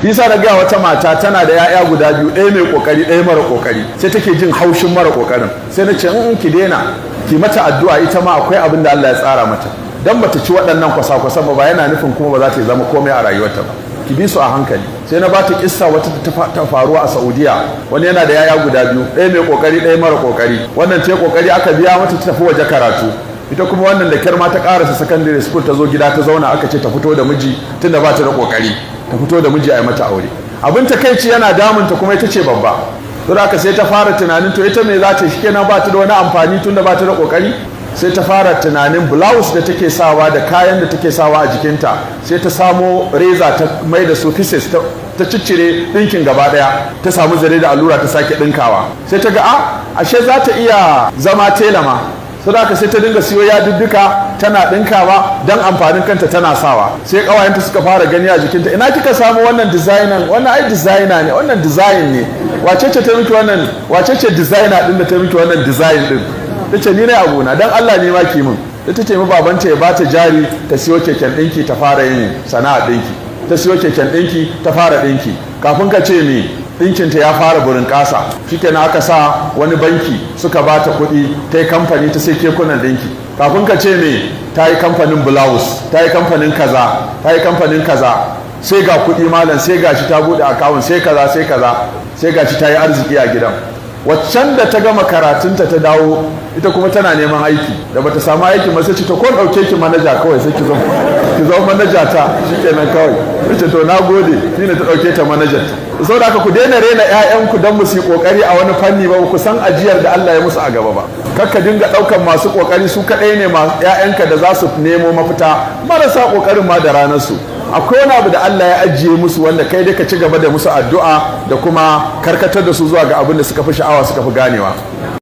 Bisa na ga wata mata tana da 'ya'ya guda biyu, ɗaya mai kokari, ɗaya mara kokari. Sai take jin haushin mara kokarin. Sai na ce, in ki daina, ki mata addu'a, ita ma akwai abin da Allah ya tsara mata. Dan bata ci waɗannan kwasa-kwasan ba, ba yana nufin kuma ba za ta zama komai a rayuwarta ba. Ki bi su a hankali. Sai na bata kissa wata ta faruwa a Saudiya. Wani yana da yaya guda biyu, ɗaya mai kokari, ɗaya mara kokari. Wannan ce kokari, aka biya mata ta tafi waje karatu. Ita kuma wannan, da kyar ma ta karasa secondary school, ta zo gida ta zauna. Aka ce ta fito da miji, tunda ba ta da kokari, ta fito da miji a yi mata aure. Abin takaici, yana damunta, kuma ita ce babba. To da sai ta fara tunanin, to ita me za ta shi kenan, ba ta da wani amfani tunda ba ta da kokari. Sai ta fara tunanin blouse da take sawa da kayan da take sawa a jikinta. Sai ta samo reza, ta mai da su pieces, ta ciccire ɗinkin gaba ɗaya, ta samu zare da allura, ta sake ɗinkawa. Sai ta ga, a ashe za ta iya zama tela ma. Saboda sai ta dinga siyo yadudduka, tana ɗinkawa don amfanin kanta, tana sawa. Sai ƙawayenta suka fara gani a jikinta: "Ina kika samu wannan designer? Wannan ai designer ne, wannan design ne. Wace ce ta miki wannan? Wace ce designer din da ta miki wannan design din?" Ta ce, "Ni ne abuna, dan Allah ne ma ki min." Ta ce mi babanta ya bata jari ta siyo keken ɗinki, ta fara yin sana'a ɗinki. Ta siyo keken ɗinki, ta fara ɗinki. Kafin ka ce me, ɗinkinta ya fara burin ƙasa. Shikenan, aka sa wani banki suka ba ta kuɗi, ta yi kamfani, ta sai kekunan ɗinki. Kafin ka ce me, ta yi kamfanin blouse, ta yi kamfanin kaza, ta yi kamfanin kaza. Sai ga kuɗi malam, sai ga shi ta buɗe account, sai kaza, sai kaza, sai ga shi ta yi arziki a gidan. Waccan da ta gama karatunta ta dawo, ita kuma tana neman aiki, da bata samu aiki ma, sai ce, "To, ko ɗauke ki manaja kawai, sai ki zama manaja ta." Shikenan kawai, ce, "To, na gode." Shine ta ɗauke ta manajar. Saboda haka, ku daina rena ƴaƴanku don musu yi kokari a wani fanni ba, ku san ajiyar da Allah ya musu a gaba ba. Kakka dinga ɗaukan masu kokari su kaɗai ne ƴaƴanka da za su nemo mafita. Marasa kokarin ma da ranar su. Akwai wani abu da Allah ya ajiye musu, wanda kai dai ka ci gaba da musu addu'a da kuma karkatar da su zuwa ga abin da suka fi sha'awa, suka fi ganewa.